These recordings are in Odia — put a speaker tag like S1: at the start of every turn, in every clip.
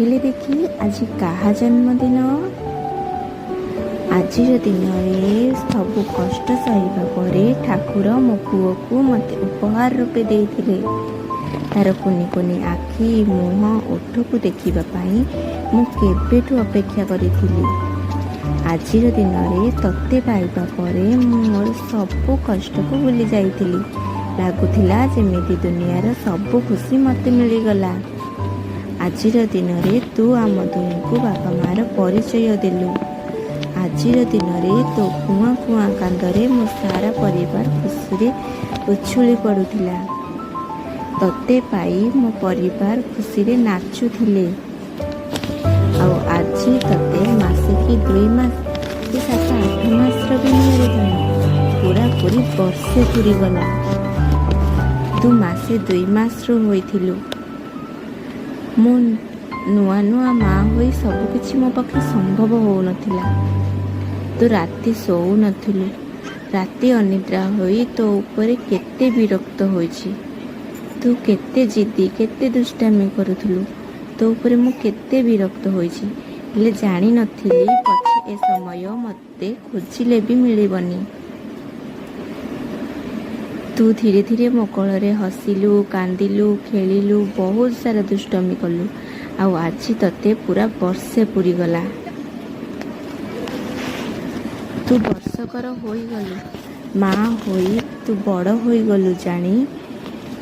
S1: କହିଲେ ଦେଖି, ଆଜି କାହା ଜନ୍ମଦିନ? ଆଜିର ଦିନରେ ସବୁ କଷ୍ଟ ସହିବା ପରେ ଠାକୁର ମୋ ପୁଅକୁ ମୋତେ ଉପହାର ରୂପେ ଦେଇଥିଲେ। ତାର କୁନି କୁନି ଆଖି, ମୁହଁ, ଓଠକୁ ଦେଖିବା ପାଇଁ ମୁଁ କେବେଠୁ ଅପେକ୍ଷା କରିଥିଲି। ଆଜିର ଦିନରେ ତତେ ପାଇବା ପରେ ମୁଁ ମୋର ସବୁ କଷ୍ଟକୁ ଭୁଲି ଯାଇଥିଲି। ଲାଗୁଥିଲା ଯେମିତି ଦୁନିଆର ସବୁ ଖୁସି ମୋତେ ମିଳିଗଲା। ଆଜିର ଦିନରେ ତୁ ଆମ ଦୁହିଁଙ୍କୁ ବାପା ମାଆର ପରିଚୟ ଦେଲୁ। ଆଜିର ଦିନରେ ତୋ କୁଆଁ କୁଆଁ କାନ୍ଦରେ ମୋ ସାରା ପରିବାର ଖୁସିରେ ଉଛୁଳି ପଡ଼ୁଥିଲା। ତତେ ପାଇ ମୋ ପରିବାର ଖୁସିରେ ନାଚୁଥିଲେ। ଆଉ ଆଜି ତତେ ମାସେ କି 2 ମାସ କି 7-8 ମାସର ବି ନୁହେଁ ଧନ, ପୁରାପୁରି ବର୍ଷେ ପୁରିଗଲା। ତୁ ମାସେ 2 ମାସର ହୋଇଥିଲୁ। ମୁଁ ନୂଆ ନୂଆ ମା ହୋଇ ସବୁକିଛି ମୋ ପାଖେ ସମ୍ଭବ ହେଉନଥିଲା। ତୁ ରାତି ଶୋଉନଥିଲୁ। ରାତି ଅନିଦ୍ରା ହୋଇ ତୋ ଉପରେ କେତେ ବିରକ୍ତ ହୋଇଛି। ତୁ କେତେ ଜିଦି, କେତେ ଦୁଷ୍ଟାମି କରୁଥିଲୁ। ତୋ ଉପରେ ମୁଁ କେତେ ବିରକ୍ତ ହୋଇଛି। ହେଲେ ଜାଣିନଥିଲି ପଛେ ଏ ସମୟ ମୋତେ ଖୋଜିଲେ ବି ମିଳିବନି। ତୁ ଧୀରେ ଧୀରେ ମୋ କୋଳରେ ହସିଲୁ, କାନ୍ଦିଲୁ, ଖେଳିଲୁ, ବହୁତ ସାରା ଦୁଷ୍ଟମି କଲୁ ଆଉ ଆଜି ତତେ ପୁରା ବର୍ଷେ ପୁରିଗଲା। ତୁ ବର୍ଷକର ହୋଇଗଲୁ। ମା ହୋଇ ତୁ ବଡ଼ ହୋଇଗଲୁ ଜାଣି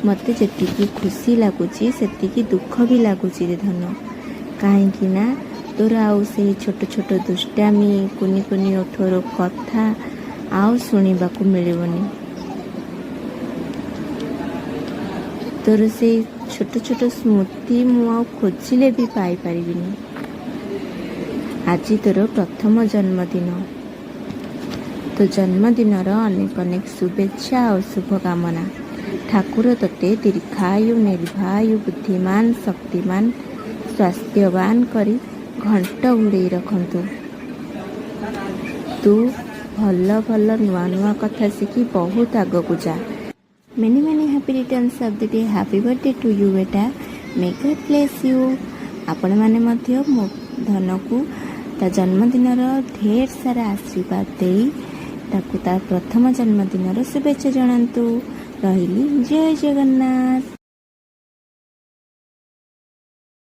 S1: ମୋତେ ଯେତିକି ଖୁସି ଲାଗୁଛି, ସେତିକି ଦୁଃଖ ବି ଲାଗୁଛି ରେ ଧନ। କାହିଁକି ନା ତୋର ଆଉ ସେଇ ଛୋଟ ଛୋଟ ଦୁଷ୍ଟାମି, କୁନି କୁନି ଓଠର କଥା ଆଉ ଶୁଣିବାକୁ ମିଳିବନି। ତୋର ସେଇ ଛୋଟ ଛୋଟ ସ୍ମୃତି ମୁଁ ଆଉ ଖୋଜିଲେ ବି ପାଇପାରିବିନି। ଆଜି ତୋର ପ୍ରଥମ ଜନ୍ମଦିନ। ତୋ ଜନ୍ମଦିନର ଅନେକ ଅନେକ ଶୁଭେଚ୍ଛା ଆଉ ଶୁଭକାମନା। ଠାକୁର ତୋତେ ଦୀର୍ଘାୟୁ, ନିର୍ଭୟ, ବୁଦ୍ଧିମାନ, ଶକ୍ତିମାନ, ସ୍ୱାସ୍ଥ୍ୟବାନ କରି ଘଣ୍ଟ ଘୋଡ଼େଇ ରଖନ୍ତୁ। ତୁ ଭଲ ଭଲ ନୂଆ ନୂଆ କଥା ଶିଖି ବହୁତ ଆଗକୁ ଯା। Many many happy returns of the day. Happy birthday to you ବେଟା। May God bless you. ଆପଣମାନେ ମଧ୍ୟ ମୋ ଧନକୁ ତା ଜନ୍ମଦିନର ଢେର ସାରା ଆଶୀର୍ବାଦ ଦେଇ ତାକୁ ତା ପ୍ରଥମ ଜନ୍ମଦିନର ଶୁଭେଚ୍ଛା ଜଣାନ୍ତୁ। ରହିଲି, ଜୟ ଜଗନ୍ନାଥ।